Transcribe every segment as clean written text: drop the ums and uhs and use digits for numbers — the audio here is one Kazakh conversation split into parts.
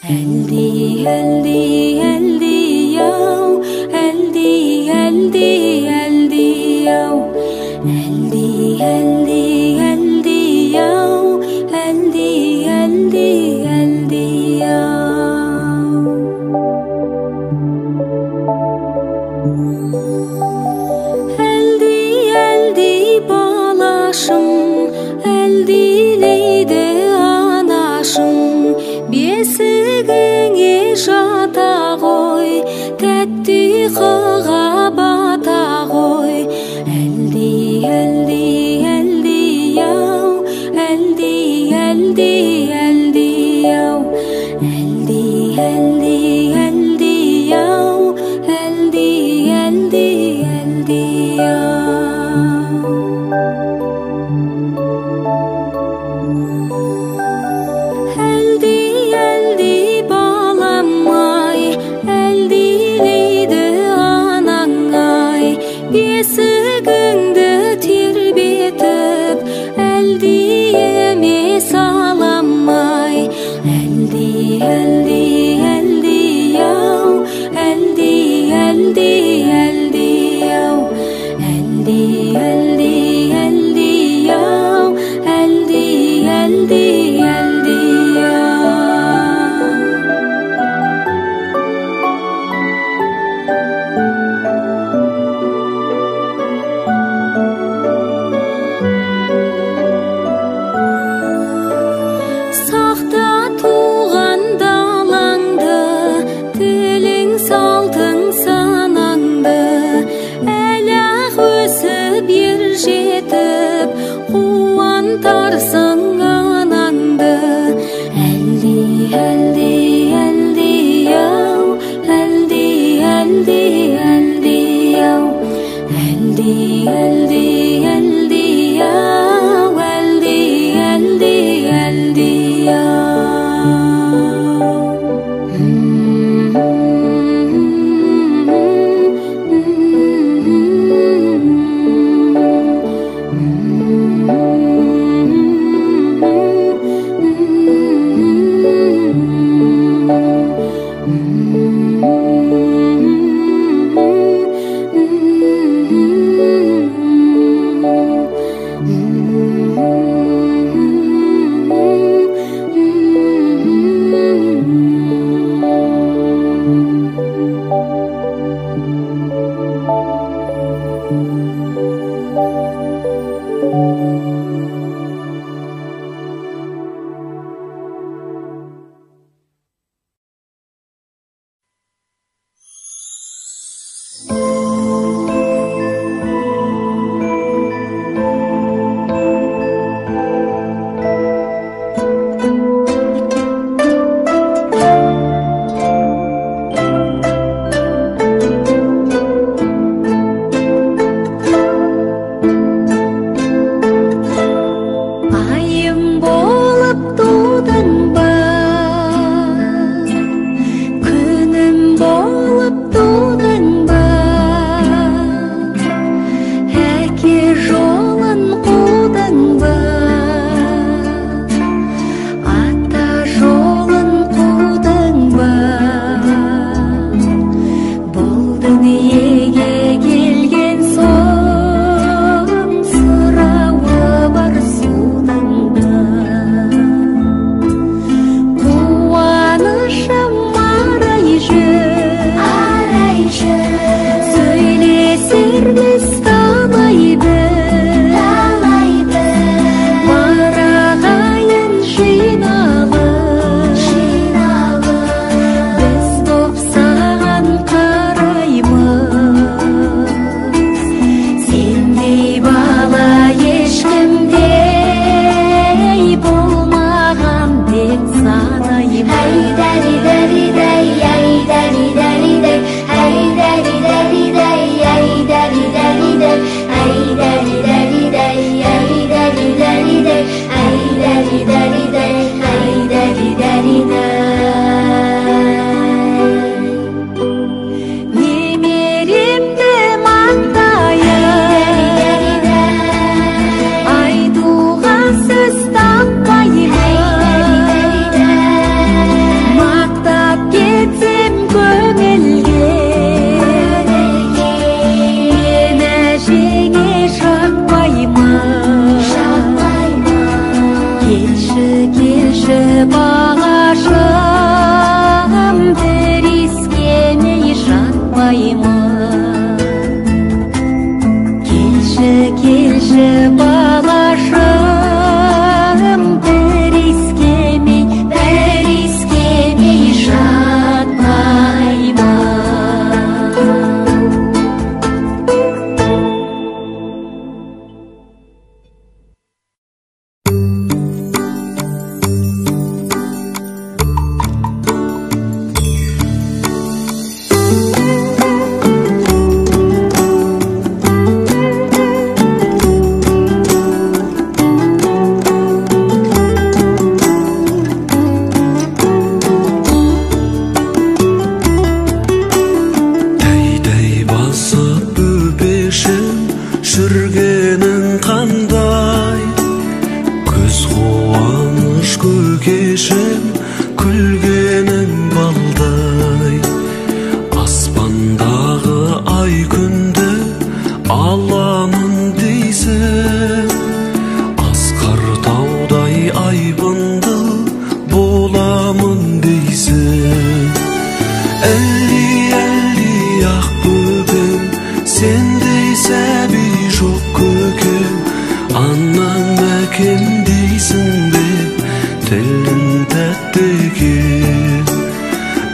Әлди, әлди, әлди ау, әлди, әлди, әлди ау. Әлди, әлди, әлди ау, әлди, әлди, әлди ау. Әлди, әлди балашым, әлдилейді анашым. Бесігіңе жата ғой, тәтті ұйқыға бата ғой. Әлди, әлди, әлди ау, әлди, әлди, әлди ау. Әлди, әлди, әлди ау, әлди, әлди, әлди ау. Әлди, әлди балам-ай, әлдилейді анаң-ай. Бесігіңді тербетіп, әлдиіме салам-ай. Әлди, әлди, әлди ау, әлди, әлди, әлди ау. Әлди, әлди, әлди ау, әлди, әлди, әлди ау. Сақта туған далаңды, тілің салтың санаңды. Әлі-ақ өсіп ер жетіп, қуантарсың анаңды. Әлди, әлди, әлди ау, әлди, әлди, әлди ау. Әлди, әлди, әлди ау, әлди, әлди, әлди ау.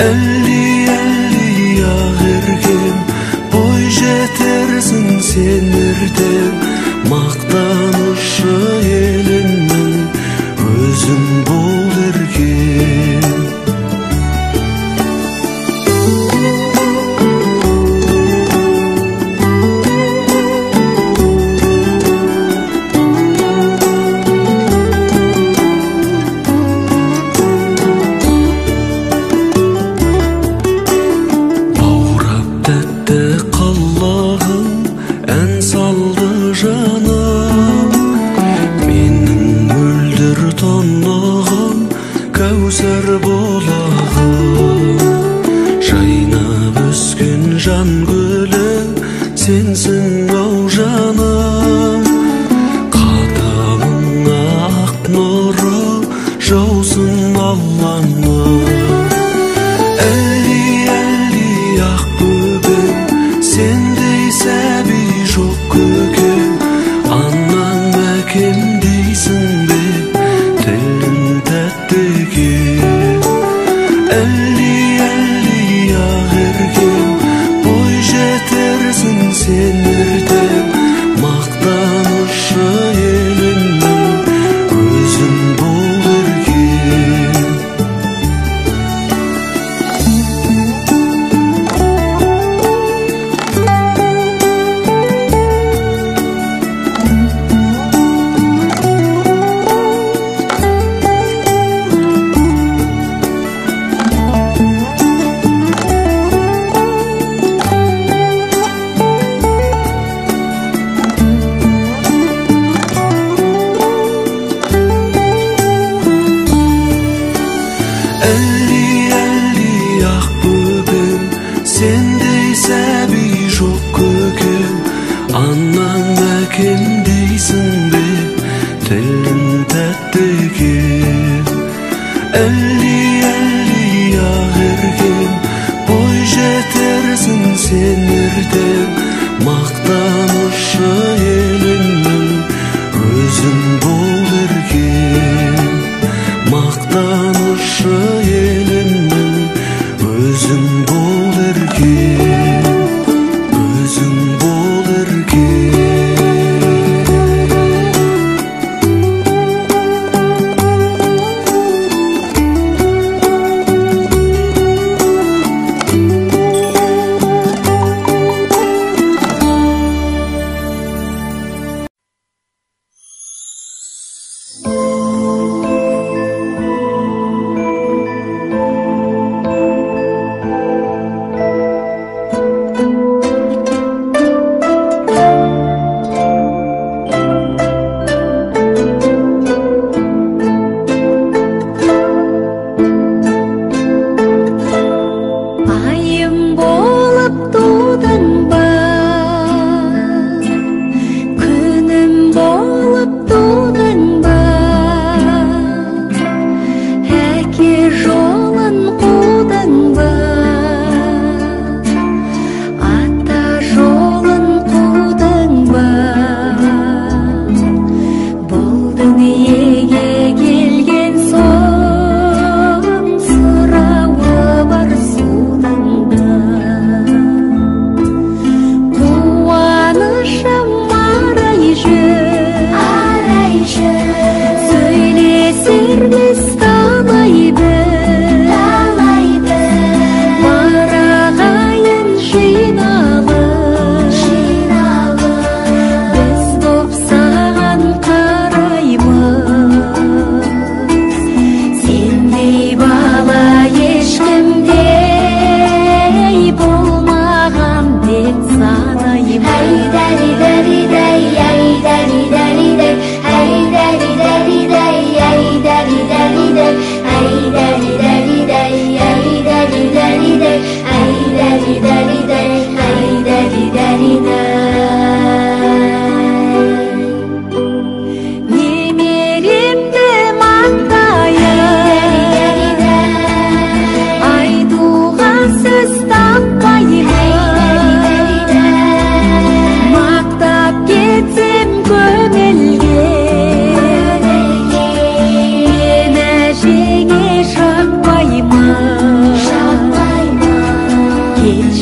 Әлди, әлди, ақ еркем, бой жетерсің сен ертең. Мақтанышы еліңнің, өзің бол еркем. Баурап тәтті қылығың, ән салды жаным. Менің мөлдір тұнығым, кәусар бұлағым. Жайнап өскен жан гүлі, сенсің ау жаным. Қадамыңа ақ нұры жаусын Алланың. Әлди, әлди, ақ бөбек, сендей сәби жоқ көкем. Анам, әкем дейсің бе, тілің тәтті екен. Әлди, әлди, ақ еркем, бой жетерсің сен ертең. Мақтанышы еліңнің, өзің бол еркем. Әлди, әлди, ақ бөбем, сендей сәби жоқ көкем. Анам, әкем дейсің бе, тілің тәтті екен. Әлди, әлди, ақ еркем, бой жетерсің сен ертең. Мақтанышы еліңнің, өзің бол еркем. Мақтанышы еліңнің, өзің бол еркем. Өзің бол еркем.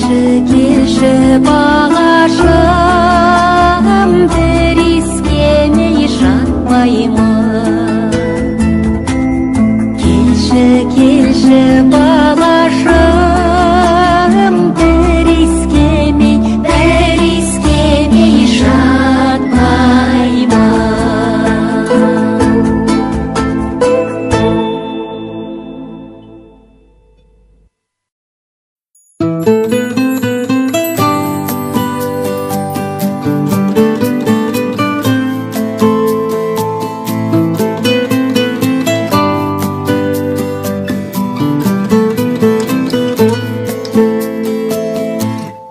Келші, келші бағашым, бір иіскемей жатпаймын. Келші, келші балашым, бір иіскемей, бір иіскемей жатпаймын.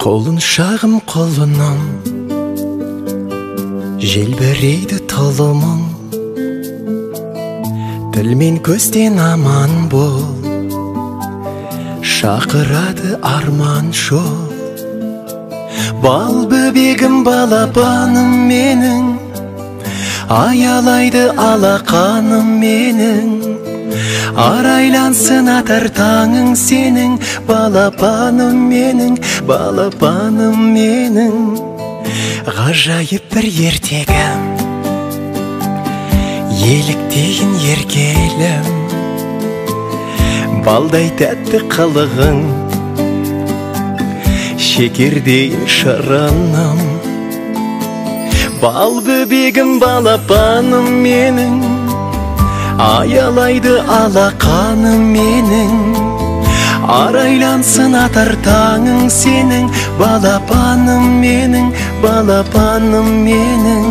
Құлыншағым құлыным, желбірейді тұлымың, тіл мен көзден аман бол, шақырады арман жол. Бал бөбегім балапаным менің, аялайды алақаным менің. Арайлансын атар таңың сенің, балапаным менің, балапаным менің. Ғажайып бір ертегім, еліктейін еркелім, балдай тәтті қылығың, шекердейін шырыным. Бал бөбегім балапаным менің, аялайды алақаным менің. Арайлансын атар таңың сенің, балапаным менің, балапаным менің.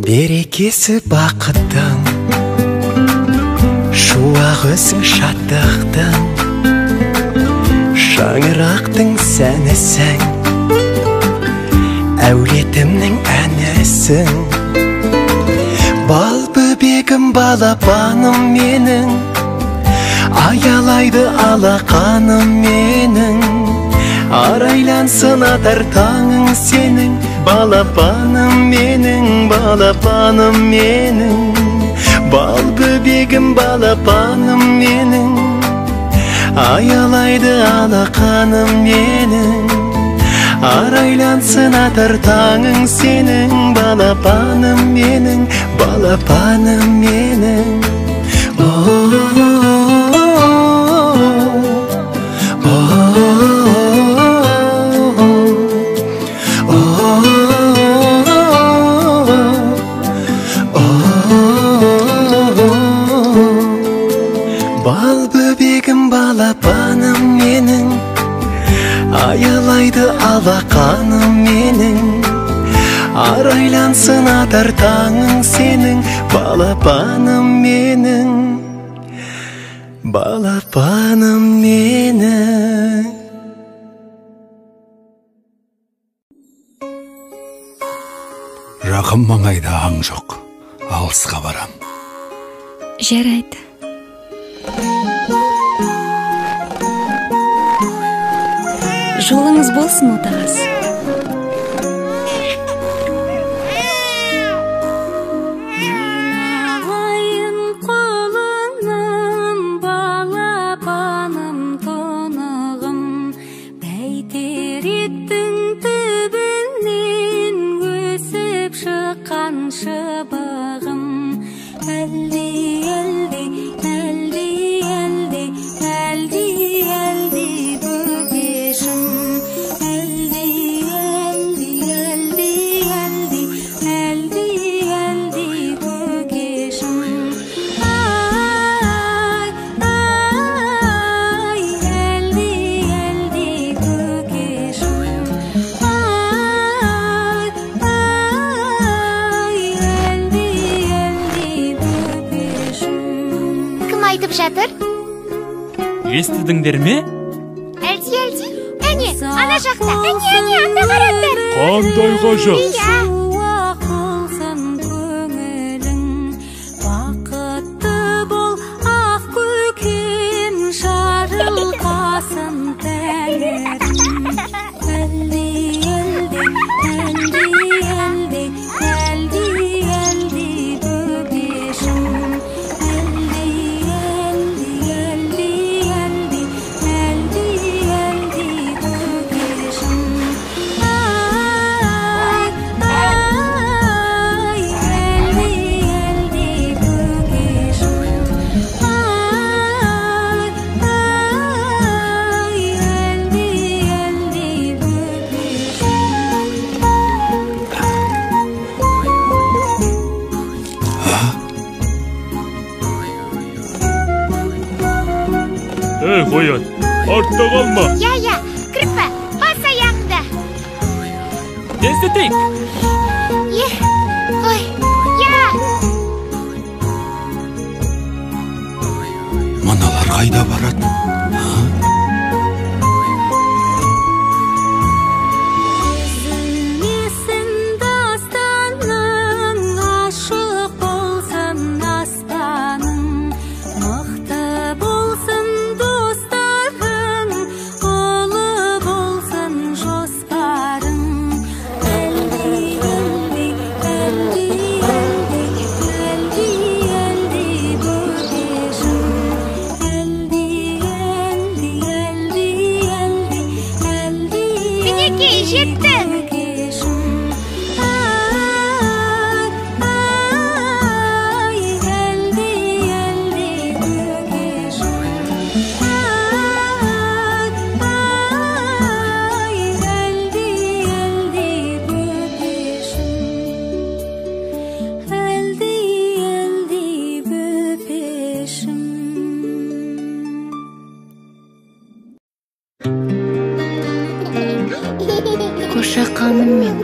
Берекесі бақыттың, шуағы өзің шаттықтың, шаңырақтың сәнісің, әулетімнің әнісің. Бал бөбегім балапаным менің, аялайды алақаным менің. Арайлансын атар таңың сенің, балапаным менің, балапаным менің. Бал бөбегім балапаным менің, аялайды алақаным менің. Арайлансын атар таңың сенің, балапаным менің, балапаным менің. Бал бөбегім балапаным менің, аялайды алақаным менің. Арайлансын атар таңың сенің, балапаным менің, балапаным менің. Жақын маңайда аң жоқ, алысқа барам. Жарайды. Жолыңыз болсын, отағасы. Айналайын құлыным, балапаным тұнығым, бәйтеректің түбінен өсіп шыққан шыбығым. Әлди, әлди, әлди, әлди, әлди, әлди бөбешім. Әлди, әлди, әлди, әлди, әлди, әлди бөкешім. Ай, ай, әлди, әлди көкешім. Ай, ай, әлди, әлди бөпешім. Кім айтып жатыр? Естідіңдер ме? Әлди, әлди, әне, ана жақта, әне, әне, анда қараңдар. Қандай ғажап! Иә. Шуақ болсын көңілің, бақытты бол ақ көкем, жарылқасын. Ей, қоян, артта қалма. Иә, кірпі, бас аяғыңды. Тездетейік. Е, қой, я. Мыналар қайда барады? Үзілмесін дастаның, ашық болсын аспаның, мықты болсын достарың, ұлы болсын жоспарың. Әлди, әлди, әлди, әлди, әлди, әлди бөпешім. Әлди, әлди, әлди, әлди, әлди. Мінекей, жеттік. Бөпешім. Ай, ай, әлди, әлди бөпешім. Ай, ай, әлди, әлди бөпешім. Әлди, әлди бөпешім. Қошақаным мен,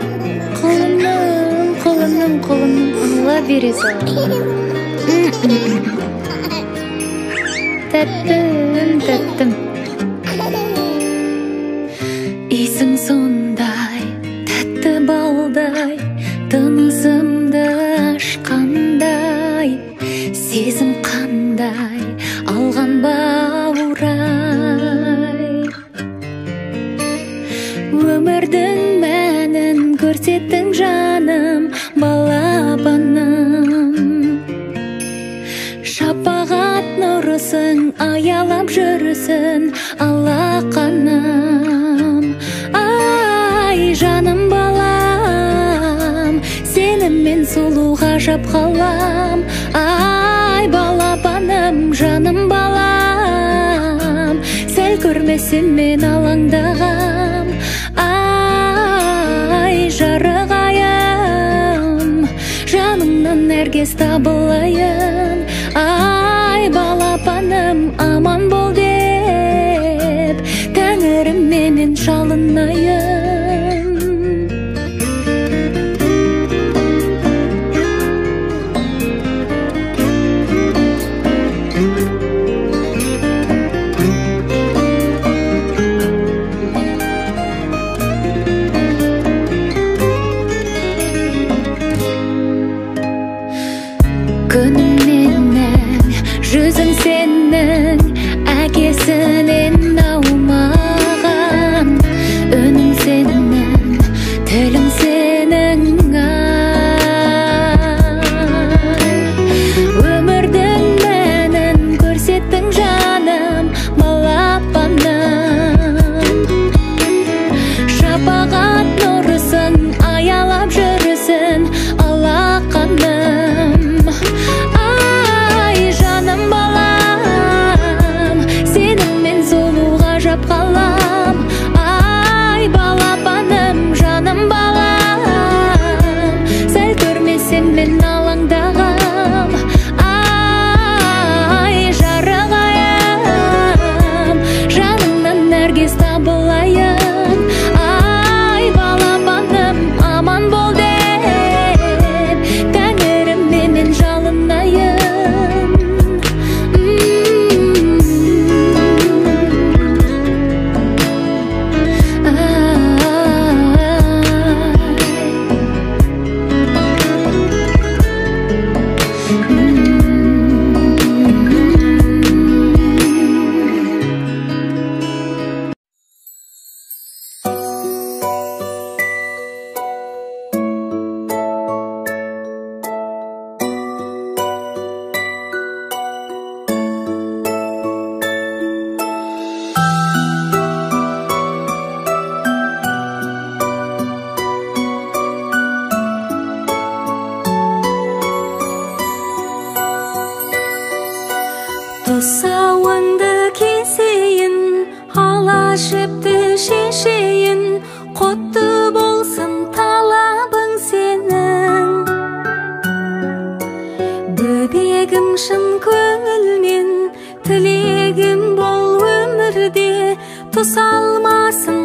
құлыным, құлыным, құлыным, Алла бере салам. Тәттім, тәттім. Иісің сондай, тәтті балдай, тынысымды ашқандай, сезім қандай, алған баурай. Өмірдің мәнін көрсеттің жаным, балапаным. Шапағат нұрысың аялап жүрсін алақаным. Ай, жаным балам, сені мен сұлу ғажап қалам. Ай, балапаным, жаным балам, сәл көрмесем мен алаңдағам. Ай, жарық айым, жаныңнан әркез табылайын. Ай, балапаным, аман бол деп, тәңіріме мен жалынайын. Күнім менің, жүзің сенің, әкесінен аумаған. Үнің сенің, тілің сенің, ай. Өмірдің мәнін көрсеттің жаным, балапаным. Шапағат нұрысын аялап жүрсін алақаным. Ай, жаным балам, сені мен сұлу ғажап қалам. Ай, балапаным, жаным балам, сәл көрмесем мен алаңдағам. Ай, жарық айым, жаныңнан әркез табылайын. Ай, балапаным, аман бол деп, тәңіріме мен жалынайын. Тұсауыңды кесейін, ала жіпті шешейін, құтты болсын талабың сенің. Бөбегім шын көңілмен, тілегім бол. Қарсы салмасын.